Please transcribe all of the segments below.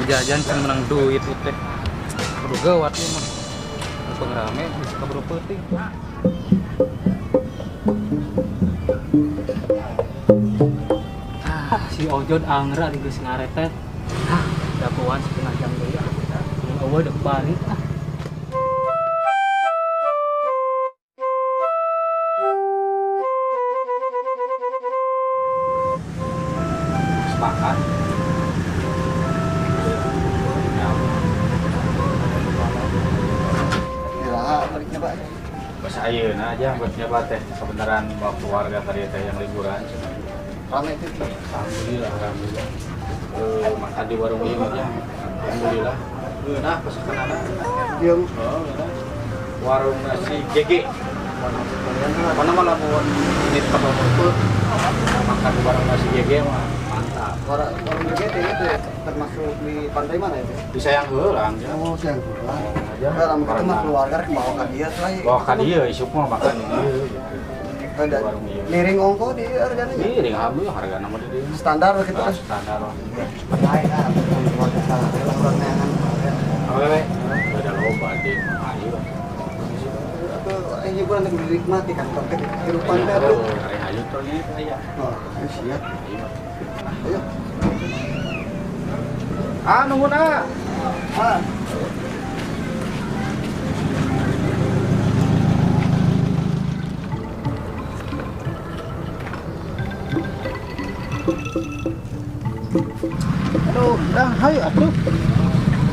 Jajan can menang duit itu teh. Kudu gawat ieu mah. Mumpung rame bisa kaburu peuting. Ah, si Ojod anggra di geus ngaretet. Ah, dapuan setengah jam deui ah. Mun eueuh deuk balik ah. Sepakat. Iraha baliknya, Pak. Pas ayeuna aja buat nyoba teh kebenaran waktu warga tadi teh yang liburan. Rame itu. Alhamdulillah, alhamdulillah. Makan di warung ieu aja. Alhamdulillah. Nah, pesanan. Diam. Oh, ngeunah. Warung nasi GG. Mana malah lamun ini ketemu makan di warung nasi GG mah mantap. Warung GG itu termasuk di pantai mana itu? Di Sayang Heulang ya. Oh, Sayang Heulang. Aja. Kalau kita mah keluarga rek bawa ka dieu lah. Bawa ka dieu isuk mah makan di dieu gitu. Ada Warung ieu. miring ongko di harganya. Miring alhamdulillah hargana mah di dieu. Standar gitu Ah, kan. standar lah. Lain ah, keluarga salah urang neangan. Awewe, beda loba di ayo. Atau hiburan yang dinikmati kan kalau kehidupan teh tuh. Hari hayu tuh ini aya. Oh, siap. Ayo. Ayo. Ah, nuhun ah. Ah. Aduh, dah hayu atuh.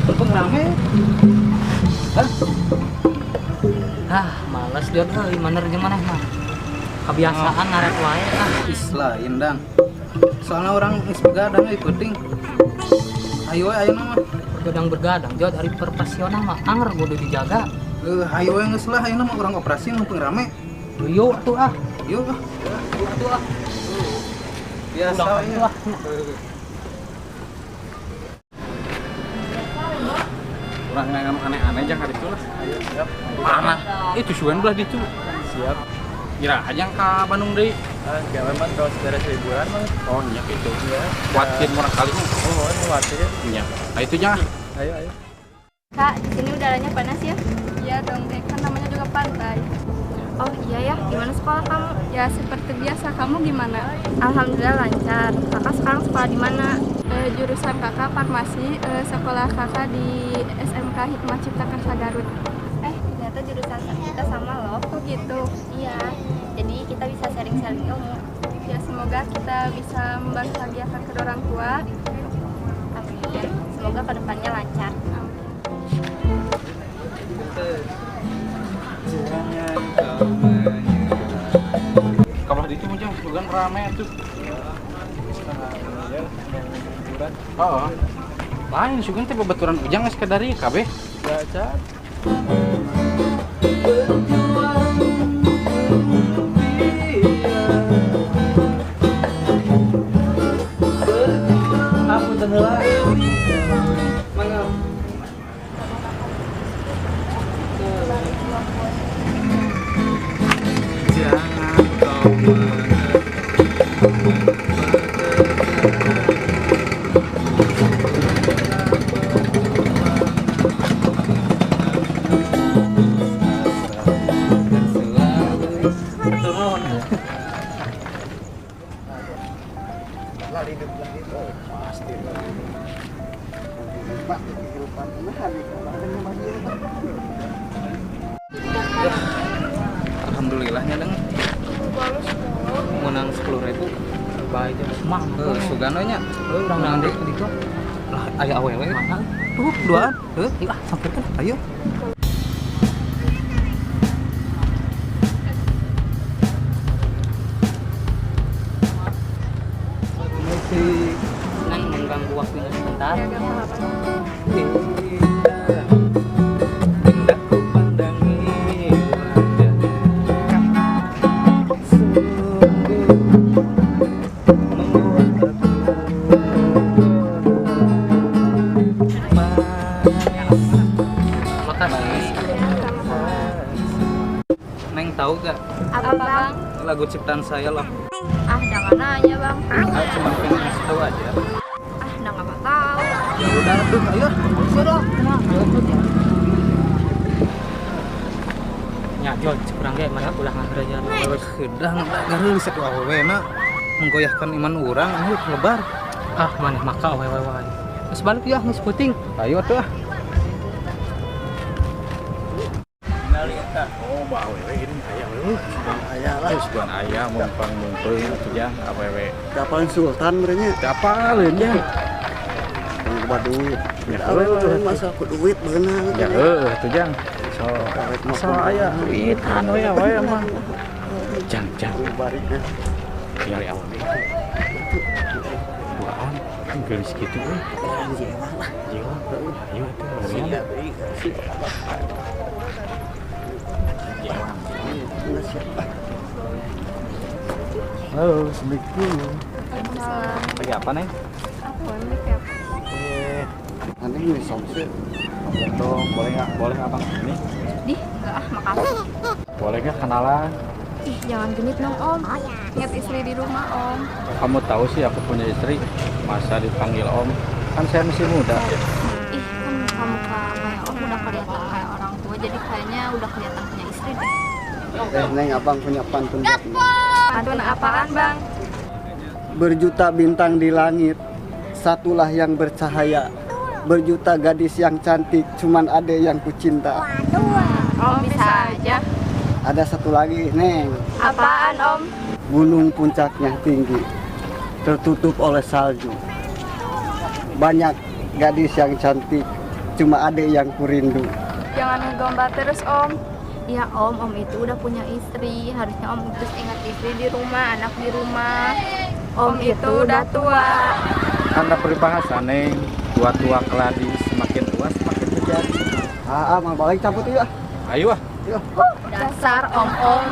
Mumpung rame. Hah? Ah, males Jod euy, maner jeung maneh mah. Kebiasaan ngaret wae ah. Is lain dang. Soalnya orang geus begadang euy peuting. Hayu we ayeuna mah. Begadang bergadang Jod ari profesional mah anger kudu dijaga. Hayu we geus lah ayeuna mah urang operasi mumpung rame. Yuk atuh ah. Yuk ah. Yuk atuh ah. Biasa Udah, we atuh ah. Urang ngangan aneh-aneh jang ka ditu lah. Ayo, siap. Parah. Itu sugan belah ditu. Siap. Kira aja ka Bandung deui. Ah, gawe mah terus beres liburan mah. Oh, nya gitu. Iya. Kuatin murang kali mah. Oh, kuatin. Nya. Nah, itu nya. Ayo, ayo. Kak, di sini udaranya panas ya? Iya dong, Dek. Kan namanya juga pantai. Oh iya ya, gimana sekolah kamu? Ya, seperti biasa. Kamu gimana? Alhamdulillah lancar. Kakak sekarang sekolah di mana? Jurusan kakak farmasi, sekolah kakak di SMK Hikmah Cipta Karsa Garut. Ternyata jurusan kita sama loh. Oh gitu. Iya, jadi kita bisa sharing-sharing ilmu. Ya, semoga kita bisa membahagiakan kedua orang tua. Amin. Semoga kedepannya lancar. Amin. Jangan kau menyerah. Kalau di itu mah jang sugan rame tuh. Oh. Lain sugan teh babaturan ujang geus ka dari kabeh. Ya, Cat. Berjuang untuk dia. Berjuang Apunten heula. Mangga. Jangan kau Lah hidup lah itu. Pasti. Dinikmati kehidupan. Nah, ada bahagia. Alhamdulillahnya deng menang 10.000 Bae aja mah. Sugano nya. Urang Menang deui deui. di ditu. Lah aya awewe. Mana? Tuh duaan. Heuh, Yuk ah, sampeurkeun. ayo. Nang mengganggu waktunya sebentar. Ya, gak apa-apa. Indah, indah ku pandangi wajahnya. Sungguh membuat aku manis. Makasih. Sama-sama. Neng tahu gak Apa, Bang? lagu ciptaan saya loh? Ah, jangan nanya, Bang. Ah, cuma pengen ngasih tahu aja. Ah, nah nggak tahu. Ya udah tuh, ayo. Sudah, tenang. Ayo ya. Nya Jod, kurang ge mana ulah ngaheureuyan. Udah gareul satu awewe na menggoyahkan iman urang ayo lebar. Ah, maneh maka awewe wae. Geus balik ya, geus peuting. Ayo atuh ah. Oh, bah awewe gini aya we. Aya lah. Terus bukan aya mumpang mumpung atuh jang awewe. Dapalan sultan merenya. Dapaleun nya. Loba duit. Ya, Awewe masa ku duit beunang. Ya heueuh atuh jang. So, asal aya duit anu ya we mah. Jang jang Bari eh. tinggal awewe. Duaan geulis kitu euy. Jewang lah. Jiwa. Ayo atuh lumayan. Jiwa. Siapa? Halo, Assalamualaikum. Waalaikumsalam. Lagi apa, Neng? Apa nih kayak? Aneh ini somse. Dong, boleh nggak? Boleh nggak, Bang? Ini? Dih, enggak ah, makasih. Boleh nggak kenalan? Ih, jangan genit dong, Om. Ingat istri di rumah, Om. Kamu tahu sih aku punya istri, masa dipanggil Om? Kan saya masih muda. Ih, kan muka-muka kayak Om udah kelihatan kayak orang tua, jadi kayaknya udah kelihatan punya istri deh. Neng, abang punya pantun buat Neng. Pantun apaan, Bang? Berjuta bintang di langit, satulah yang bercahaya. Berjuta gadis yang cantik, cuman ada yang kucinta. Om bisa aja. Ada satu lagi, Neng. Apaan, Om? Gunung puncaknya tinggi, tertutup oleh salju. Banyak gadis yang cantik, cuma ada yang kurindu. Jangan ngegombal terus, Om. Iya, Om. Om itu udah punya istri. Harusnya Om terus ingat istri di rumah, anak di rumah. Om itu udah tua. Kan ada peribahasa, Neng. Tua-tua keladi, semakin tua semakin menjadi. Ah, mau balik cabut yuk. Ayo ah. Yuk. Dasar Om-om.